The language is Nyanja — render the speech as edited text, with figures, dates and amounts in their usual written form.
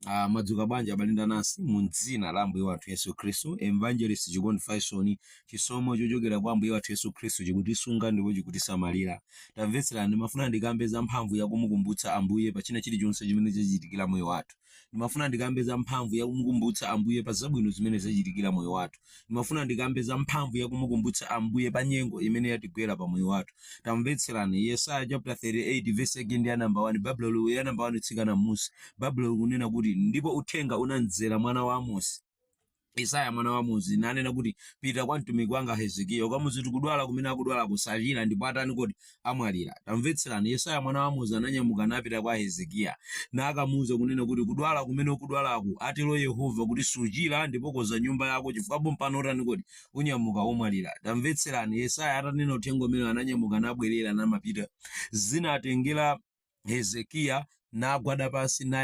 Madzuka bwanji abale ndi anansi mu dzina la Ambuye wathu Yesu Khristu. Evangelist Chikondi Faison, chisomo chochokera kwa Ambuye wathu Yesu Khristu chikutisunga ndipo chikutisamalira. Tamvetserani, ndimafuna ndikambe za mphamvu yakumukumbutsa Ambuye pa china chilichonse chimene chachitikira moyo wathu. Ndimafuna ndikambe za mphamvu yakumukumbutsa Ambuye pa zabwino zimene zachitikira moyo wathu. Ndimafuna ndikambe za mphamvu yakumukumbutsa Ambuye pa nyengo imene yatigwera pa moyo wathu. Tamvetserani, Yesaya chapter 38 verse yake ndi ya number 1, Baibulo ya number 1 kutsikana m'munsi. Baibulo likunena kuti ndipo uthenga unamdzera mwana wa Amosi, Yesaya mwana wa Amozi, nanena kuti, Pita kwa mtumiki wanga Hezekiya, ukamuuze kuti kudwala kumene akudwala kusachira, ndipo atani kodi? Amwalira. Tamvetserani, Yesaya mwana wa Amozi ananyamuka napita kwa Hezekiya, nakamuuza kunena kuti, Kudwala kumene ukudwalaku, atero Yehova kuti suchira, ndipo konza nyumba yako, chifukwa pompano utani kodi? Unyamuka umwalira. Tamvetserani, Yesaya atanena uthenga umenewu ananyamuka nabwerera namapita. Zinatengera Hezekiya nagwada pansi na.